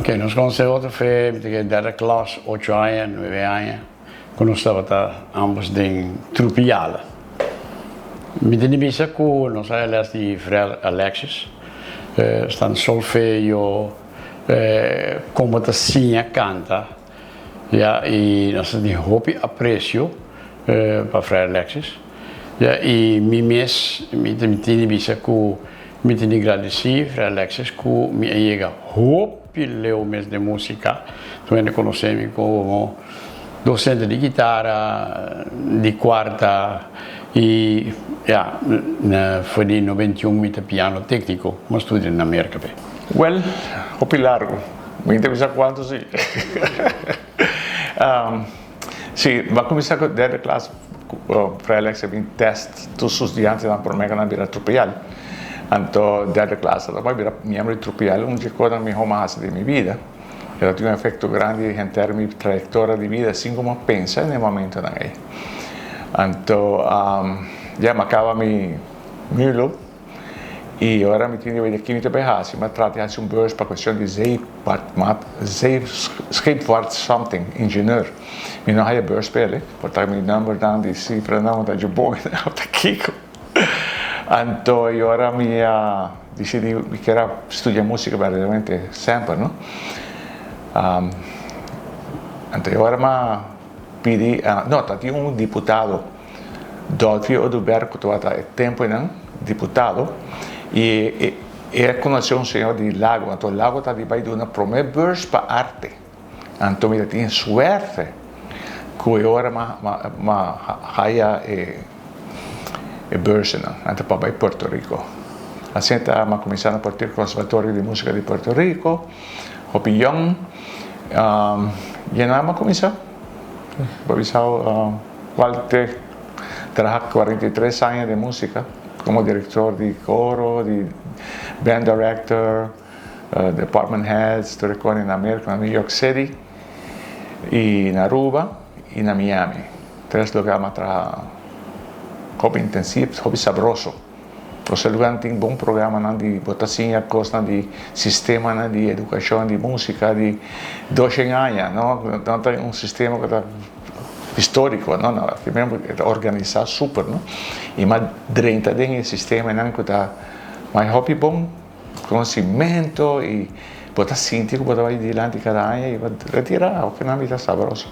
Ok, nos conoce otro fe, mi ta kere derde klas, ocho aña, nuebe aña, cu nos tabata ambos den Trupiala. Mi tin di bisa cu nos a les di Frère Alexis, stan solfeo, como ta siña canta, ya, y nos ta tin hopi aprecio pa Frère Alexis, ya, y mi mes mi tin di bisa cu Mi tin di gradisí Frè Alexis ku mi a yega hopi leu mes den músika. Tur hende konosé mi komo dosente di kitara, di kuarta i ya, for di 91 mi ta piano tékniko, mi a studia na Merka p'e. Wèl, hopi largu. Mi ta bisa kuantu si. Si, bo a kuminsá ku derde klas. Frei Alex a bin test tur su studiantenan prome ku nan bira trupial. Anto derde klas a bai bira miembro di trupial, un dje konan miho mi a hasi den mi bida. E ta tin un efekto grandi henter mi trayektoria di bida sin ku mi a pensa den e momentonan ei. Anto ya mi a kaba mi mulo. I ora mi tin di wede ki mi ta bai hasi, mi a trata di hasi un beurs pa cuestion di zeevaart, zee, scheepvaart something, ingenieur. Mi no haya beurs p'ele, por ta mi numbernan di cifranan ta dje bon of ta kiko. Anto i ora mi a dicidi mi kier a studia musica berdaderamente semper, no. Anto i ora mi a pidi, no, ta tin un diputado. Dolfi Oduber cu tabata e temponan diputado y e a conoce un señor di Lago, anto Lago ta di bay duna prome beurs pa arte, anto mi ta tin suerte cu e ora mi haya e beursenan, anto pa bay Puerto Rico. Asina ta mi a cuminsa na Puerto Rico, Conservatorio di Musica di Puerto Rico, hopi yong, y nan mi a cuminsa, bo bisa. Cual te traha 43 aña den musica como director di coro, di band director, department heads, tur e cos na Merca, na New York City y na Aruba y na Miami. Tres lugar mi a traha hopi intensivo, hopi sabroso. Nos lugarnan tin bon programanan di bo ta siña cosnan di sistemanan di educacion di musica di doshen aña no no ta un sistema cu ta historico no no primero e ta organisa super no y mas drenta den e sistemanan cu ta mas hopi bon conocimento y bo ta sinti cu bo ta bay dilanti cada aña y bo ta retira oke nan bira sabroso.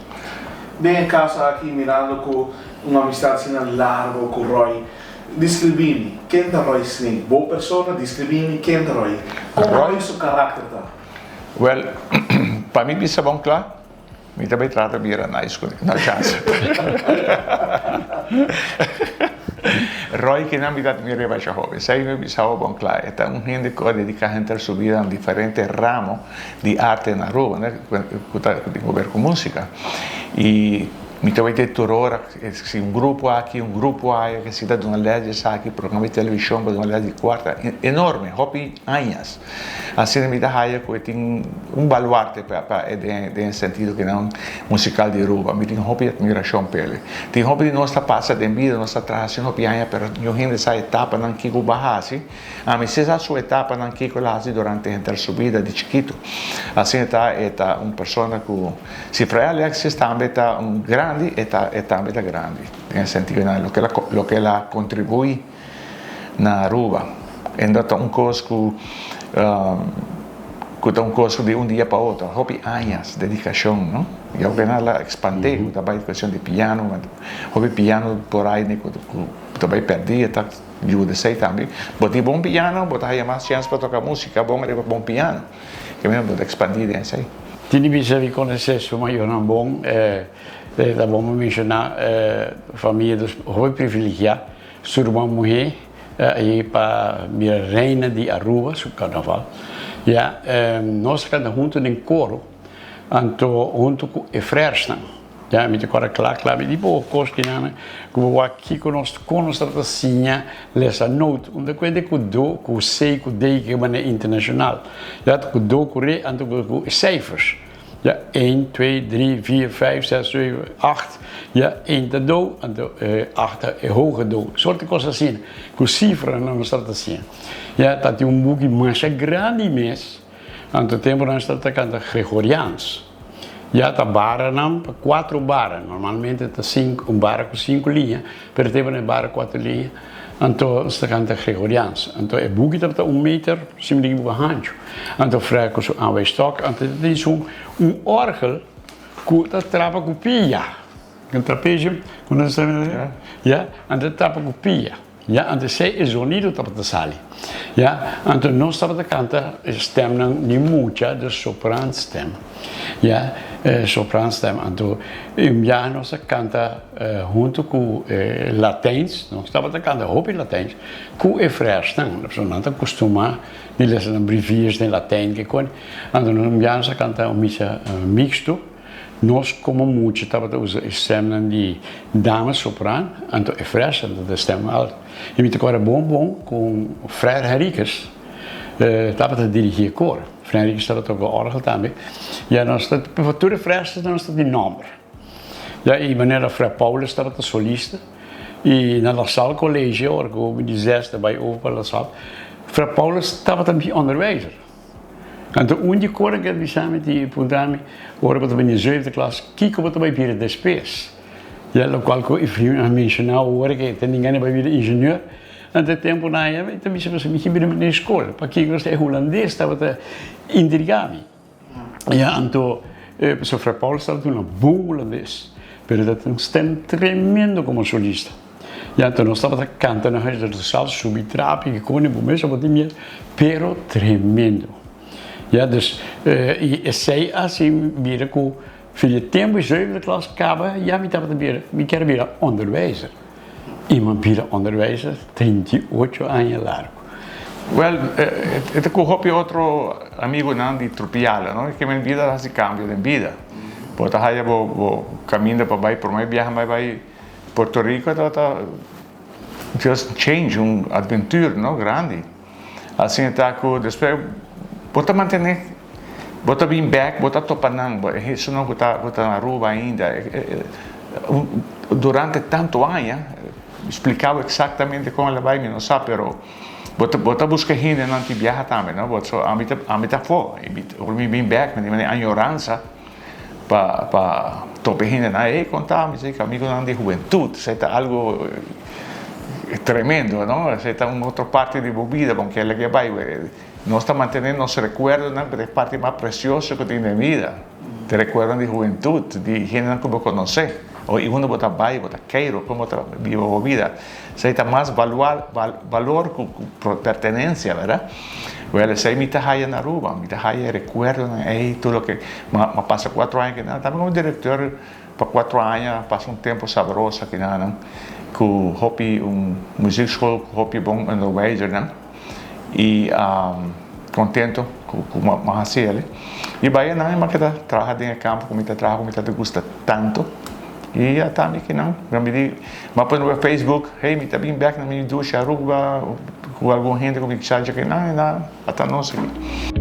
Den e caso aki mirando cu un amistad asina largo cu Roy Describí mi, ken ta Roy Snake? Bo persona, describí mi, ken ta Roy? Kon Roy su karakter ta? Wel, pa mi bisa bon kla, mi ta bay trata bira nice ku no chance. Roy kinan mi ta admira basha hopi. Esei mi bisa bo bon kla, e ta un hende ku a dediká henter su bida na diferente ramo di arte na Aruba, ku ta tin ku ber ku músika. I mi ta wete tur ora. Si un grupo aki, un grupo aya ke si ta duna les di esaki, programa di televishon pa duna les di kuarta, enorme, hopi añas. Asina mi ta haya ku e tin un baluarte pa pa e den den e sentido ku nan musikal di Aruba. Mi tin hopi atmirashon p'el. Tin hopi di nos ta pasa den bida, nos ta traha asina hopi aña pero niun hende sa etapanan kiko bo a hasi. Ami si sa su etapanan kiko el a hasi durante henter su bida di chikitu. Asina ta e ta un persona ku si Fray Alexis tambe ta un grandi e ta e tambe ta grandi den e sentido nan loke el a loke el a kontribuí na Aruba. E no ta un kos ku ku ta un kos di un dia pa otro hopi añas dedikashon no i awe nan a ekspandé ku ta bai kuestion di piano hopi piano por ai ku ta bai pèrdí e ta. Yuda esei tambe. Bo tin bon piano, bo ta haya mas chèns pa toka músika bon riba bon piano. Ke manera bo ta ekspandí den esei. Tin di bisa mi konosé su mayornan bon. E ta bon pa menshoná famia dus hopi privilegiá. Su ruman muhé a yega pa bira reina di Aruba su karnaval. Ya, nos a kanta huntu den koro, anto huntu ku e frèrsnan. Ya, mi ta kòrda kla kla, mi di bo kos kinan ku bo wak kiko nos kon nos tabata siña lesa noot. Un ta kuenta ku do, ku C, ku D ke manera internashonal. Ya, ku do, ku re, anto ku cijfers. Ya, een, twee, drie, vier, vijf, zes, zeven, acht. Ya, een ta do, anto acht ta e hoge do. Sorte kos asina, ku sifranan nos tabata siña. Ya, tatin un buki masha grandi mes. Anto tempo nan ta canta Gregoriaans. Ya ta baranan pa cuatro bara, normalmente ta cinco, un bara cu cinco liña, pero tempo nan e bara cuatro liña, anto nos ta canta Gregoriaans. Anto e buki tabata un meter, si mi di buki hancho. Anto Fred cu su aanwijsstok, anto ta tin su un orgel cu ta trapa cu pia. Un trapezio, cu nos ta, ya, anto ta trapa cu pia. Ya, anto esei e zonido tabata sali. Ya, anto nos tabata kanta e stemnan di mucha, de sopraanstem. Ya, e sopraanstem. Anto un biaha nos a kanta hunto ku e Latijns, nos tabata kanta hopi Latijns, ku e frèrsnan. Pasobra nan ta kustumá di lesa nan breviers den Latijn kiko. Anto un biaha nos a kanta un misa mixto. Nos komo mucha tabata usa e stemnan di dame sopraan, anto e frèsnan tabata stem alto. I mi ta kòrda bon bon kon Frère Henriquez tabata dirigí e kor. Frère Henriquez tabata toka òrgel tambe. Ya nos ta, tur e frèsnan nos ta di nòmber. Ya i manera Frère Paulus tabata solista i na La Salle College ora ku mi di zesde bai over pa La Salle, Frère Paulus tabata mi onderwijzer. Anto un di kor a keda bisa mi ti puntra mi ora bo ta bini zevende klas kiko bo ta bai bira despues? Ya lokual ku Efraim a menshoná ora ke ta ninga bai bira ingenieur. Anto e tempunan aya mi ta bisa pasobra mi ke bira den skol pakiko e hulandes tabata intriga mi. Ya anto pasobra Frè Paulus tabata un bon hulandes pero e tabatin un stem tremendo komo solista. Ya anto nos tabata canta na huis de sal subi trapi ki koni bo mes tabata tin miedo pero tremendo ya dus y esey asi bira cu fin di tempo y zevende klas caba ya mi tabata bira mi kier bira onderwijzer y mi a bira onderwijzer 38 aña largo. Well e ta cu hopi otro amigonan di Trupiala no ke men bida ta haci cambio den bida bo ta haya bo caminda pa bay prome biaha bay bay Puerto Rico tabata just change, un adventure no grandi. Asina ta cu despues bo ta mantene, bo ta bin bek, bo ta topa nan, esunnan cu ta cu ta na Aruba ainda. Durante tanto aña, splica bo exactamente con el a bay mi no sa, pero bo ta bo ta busca hendenan tin biaha tambe no, so ami ta ami ta afo, ora mi bin bek mi tin mane añoransa. Pa pa topa e hendenan ey konta mi si amigonan di hubentud esey ta algo tremendo no esey ta un otro parti di bo bida con kende ke bay nos ta mantene nos recuerdonan pero e parti mas precioso cu tin den bida ta recuerdonan di hubentud di hendenan cu bo conoce o y unda bo ta bay bo ta keiro con bo ta biba bo bida esey ta mas valor cu pertenencia verdad. Wel esei mi ta haya na Aruba, mi ta haya e recuerdonan ei, tur loke mi a pasa cuatro aña akinan, tambe como director pa cuatro aña a pasa un tempo sabroso akinanan cu hopi un muziekschool cu hopi bon onderwijzernan y contento cu mi a haci el. Y bay anan mi a keda traha den e campo cu mi ta traha cu mi ta gusta tanto y ya ta mi akinan, mi di mi a pone riba Facebook, hey mi ta bin bek na mi dushi Aruba. Ku algun hende ku mi sa dje ke nan e nan a ta nos aki.